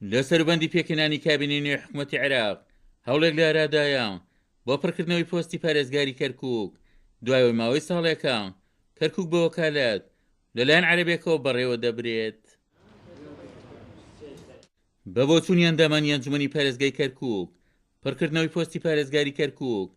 لە سەروبەندی پێکهێنانی کابینەی نوێی حکومەتی عێراق، هەوڵێک لە ئارادایە بۆ پڕکردنەوەی پۆستی پارێزگاری کەرکوک، دوای ئەوەی ماوەی ساڵێکە کەرکوک بە وەکالەت لەلایەن عەرەبێکەوە بەڕێوە دەبرێت. بە بۆچوونی ئەندامانی ئەنجومەنی پارێزگای کەرکوک، پڕکردنەوەی پۆستی پارێزگاری کەرکوک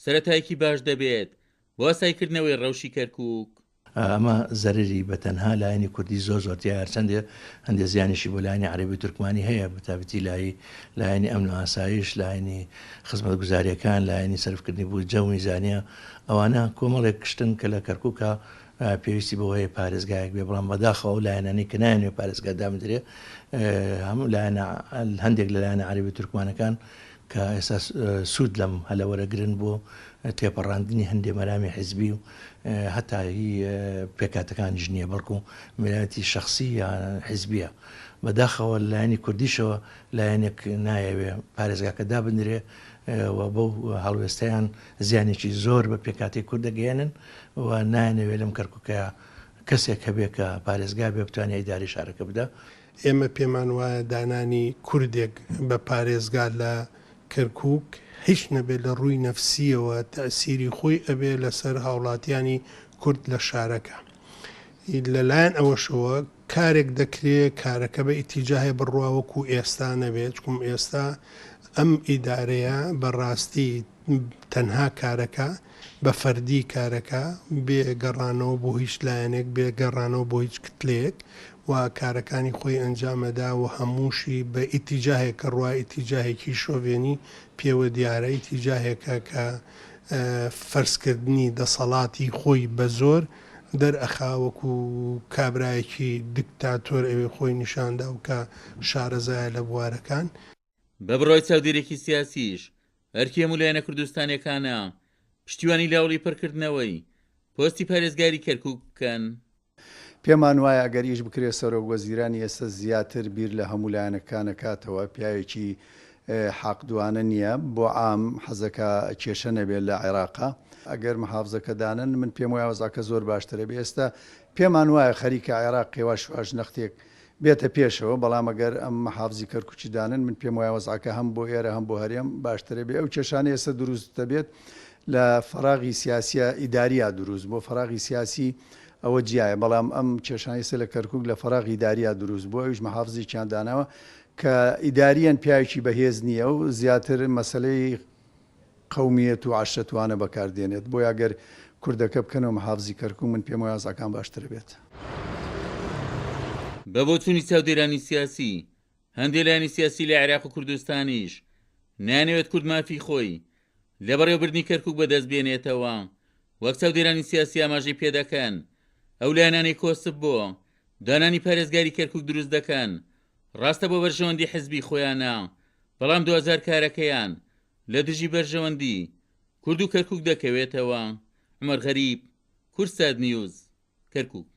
سەرەتایەکی باش دەبێت بۆ ئاساییکردنەوەی ڕەوشی کەرکوک. ئەمە زەرەری بە تەنها لایەنی کوردی زۆر زۆر تیایە هەرچەندێ هەندێ زیانیشی بۆ لایەنی عەرەبی و تورکمانی هەیە بە تایبەتی لای لایەنی ئەمن و ئاسایش لایەنی خزمەتگوزاریەکان لایەنی سەرفکردنی بودجە و میزانیە ئەوانە کۆمەڵێک شتن کە لە کەرکوکا پێویستی بەوە هەیە پارێزگایەک بێ بەڵام بەداخەوە ئەو لایەنانەی کە نایانەوێ پارێزگا دابندرێ هەموو لایەنە هەندێک لە لایەنە عەرەبی و تورکمانەکان کە ئێستا سوود لەم هەلە وەرەگرن بۆ تێپەڕاندنی هەندێ مەرامی حیزبی و هەتا هی پێکهاتەکانیش نییە بەڵکو مەرامی شەخسی یا حیزبیە. بەداخەوە لە لایەنی کوردیشەوە لایەنێک نایەوێ پارێزگاکە دابنرێ و بەو هەڵوێستەیان زیانێکی زۆر بە پێکهاتەی کورد دەگەیەنن و نایانەوێ لەم کەرکوکەیا کەسێک هەبێ کە پارێزگا بێ بتوانێ ئیدارەی شارەکە بدا. ئێمە پێمان وایە دانانی کوردێک بە پارێزگا لە کەرکوک هیچ نەبێت لە ڕووی نەفسیەوە تەئسیری خۆی ئەبێ لەسەر هاوڵاتیانی کورد لە شارەکە. لە لایەن ئەوەشەوە کارێک دەکرێ کارەکە بە ئیتیجاهێ بڕوا وەکو ئێستا نەبێ چکم ئێستا ئەم ئیدارەیە بە ڕاستی تەنها کارەکە بە فەردی کارەکە بێ گەڕانەوە بۆ هیچ لایەنێک، بێ گەڕانەوە بۆ هیچ کتلەیەک و کارەکانی خۆی ئەنجامەدا و هەمووشی بە ئیتیجاهێک کە ڕوا ئیتیجاهێکی شۆڤێنی پێوە دیارە، ئیتیجاهێکە کە فەرزکردنی دەسەڵاتی خۆی بە زۆر دەرئەخا وەکو کابرایەکی دکتاتۆر ئەوێ خۆی نیشاندا و کە شارەزایە لە بوارەکان. بە بڕوای چاودێرێکی سیاسیش، ئەرکی هەموو لایەنە کوردستانیەکانە پشتیوانی لە هەوڵی پڕکردنەوەی پۆستی پارێزگاری کەرکوک بکەن. پێمان وایە ئەگەر ئیش بکرێت سەرۆک وەزیرانی ئێستا زیاتر بیر لە هەموو لایەنەکان ئەکاتەوە، پیاوێکی حاقدوانە نییە، بۆ عام حەزەکا کێشە نەبێت لە عێراقا. ئەگەر محافزەکە دانەن من پێم وایە وەزعەکە زۆر باشترە بێ. ئێستا پێمان وایە خەریکە عێراق هێواش هێواش نەختێک بێتە پێشەوە، بەڵام ئەگەر ئەم محافزی کەرکوکی دانەن من پێم وایە وەزعەکە هەم بۆ ئێرە هەم بۆ هەرێم باشترە بێ. ئەو کێشانەی ئێستا دروست دەبێت لە فەراغی سیاسیە ئیدارییا دروست بووە، فەراغی سیاسی ئەوە جیایە، بەڵام ئەم کێشانەی ئێستا لە کەرکوک لە فەراغی ئیدارییا دروست بووە، ئەویش محافزێکیان داناوە کە ئیدارییەن پیاوێکی بەهێز نییە و زیاتر مەسەلەی قەومیەت و عەشرەتوانە بەکار دێنێت، بۆیە گەر کوردەکە بکەنەوە محافزی کەرکوک من پێم وایە وەزعەکان باشتر ئەبێت. بە بۆچوونی چاودێرانی سیاسی، هەندێ لایەنی سیاسی لە عێراق و کوردستانیش نایانەوێت کورد مافی خۆی لە بەڕێوەبردنی کەرکوک بەدەست بێنێتەوە، وەک چاودێرانی سیاسی ئاماژەی پێدەکەن، ئەو لایەنانەی کۆسپ بۆ دانانی پارێزگاری کەرکوک دروست دەکەن ڕاستە بۆ بەرژەوەندی حزبی خۆیانە، بەڵام دواجار کارەکەیان لە دژی بەرژەوەندی کورد و کەرکوک دەکەوێتەوە. عومەر غەریب، کوردسات نیوز، کەرکوک.